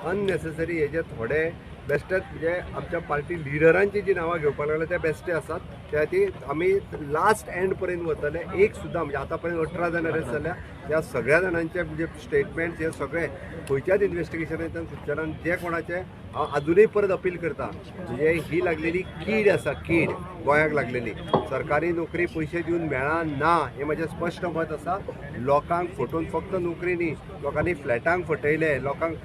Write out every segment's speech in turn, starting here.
Unnecessary हे जे थोडे बेश्टेच म्हणजे आमच्या पार्टी लिडरांची जी नांवां घेवपाक लागल्या ते बेश्टे आसात. त्या खातीर आमी लास्ट एंड पर्यंत वतले. एक सुद्दां म्हणजे आतां पर्यंत 18 जाण अरेस्ट जाल्या, त्या सगळ्या जाणांचे म्हणजे स्टेटमेंट्स हे सगळे खंयच्याच इन्वेस्टिगेशनांतल्यान सुटचे ना. जे कोणाचे हांव अजुनूय परत अपील करता, म्हणजे ही लागलेली कीड आसा, कीड गोंयाक लागलेली, सरकारी नोकरी पयशे दिवन मेळना हें म्हाजें स्पश्ट मत आसा. लोकांक फटोवन फक्त नोकरी न्ही, लोकांनी फ्लॅटांक फटयले, लोकांक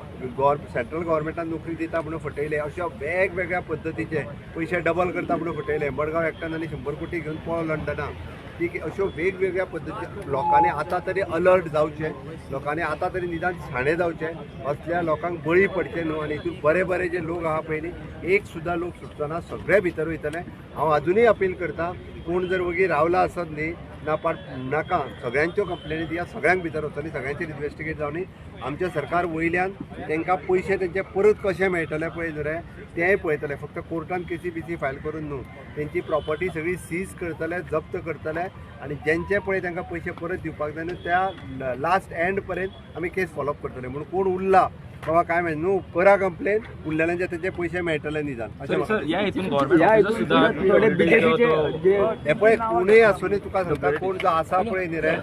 सेंट्रल गव्हर्मेंटान नोकरी दिता म्हणून फटयले, अशा वेगवेगळ्या पद्दतीचे पयशे डबल करता म्हणून फटयले. मडगांव एकट्यान आनी 100 कोटी घेवन पळो लंडनाक. ती अश्यो वेगवेगळ्या पद्दती लोकांनी आतां तरी अलर्ट जावचें, लोकांनी आतां तरी निदान शाणे जावचें, असल्या लोकांक बळी पडचे न्हू. आनी हितून बरे बरे जे लोक आहा पळय न्ही, एक सुद्दां लोक सुटचो ना, सगळे भितर वयतले. हांव अजुनूय अपील करता, कोण जर वगी रावला आसत न्ही ना पाट नाका, सगळ्यांच्यो कंप्लेनी दिया, सगळ्यांक भितर वचतली, सगळ्यांचेर इन्वेस्टिगेट जावनी. आमच्या सरकार वयल्यान तांकां पयशे तेंचे परत कशे मेळटले पळय न्हू रे तेंय पळयतले. फक्त कोर्टान केसी बिसी फायल करून न्हू, तेंची प्रॉपर्टी सगळी सीज करतले, जप्त करतले आनी जेंचे पळय तांकां पयशे परत दिवपाक जाय न्हू त्या लास्ट एंड पर्यंत आमी केस फॉलोअप करतले. म्हणून कोण उरला बाबा काय माहिती न्हू, करा कंप्लेन, उरलेल्यांचे तेंचे पयशे मेळटले निदान. अशें ह्या हितून गव्हर्मेंट सुद्दां हे पळय कोणूय आसूं न्ही, तुका सांगता, कोण जो आसा पळय न्ही रे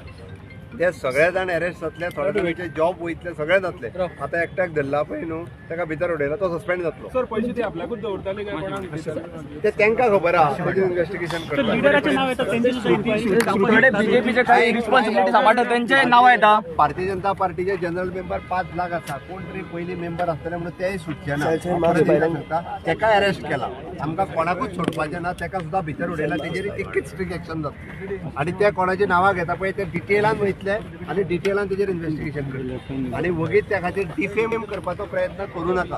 ते सगळे जाण अरेस्ट जातले, थोडे जाणांचे जॉब वयतले, सगळे जातले. आतां एकट्याक धरला पळय न्हू, ताका भितर उडयला, तो सस्पेंड जातलो. सर, पयशे ते आपल्याकूच दवरताले काय कोणाक? ते तांकां खबर आहा, तेजेर इन्वेस्टिगेशन करता. लिडराचे नाव येता तेंचे सुद्दां. बीजेपीचे काही रिस्पॉन्सिबिलिटी सांबाळटा तेंचे नांव येता. भारतीय जनता पार्टीचे जनरल मेंबर 5 लाख आसा, कोण तरी पयलीं मेंबर आसतले म्हणून तेय सुटचे ना, ताका अरेस्ट केला. आमकां कोणाकूच सोडपाचें ना, ताका सुद्दां भितर उडयला, तेजेर तितकीच स्ट्रिक्ट एक्शन जातली. आनी ते कोणाची नांवां घेता पळय ते डिटेलान वयतले आनी डिटेलान तेजेर इन्वेस्टिगेशन करतले. आनी वगीत त्या खातीर डिफेम करपाचो प्रयत्न करूं नाका.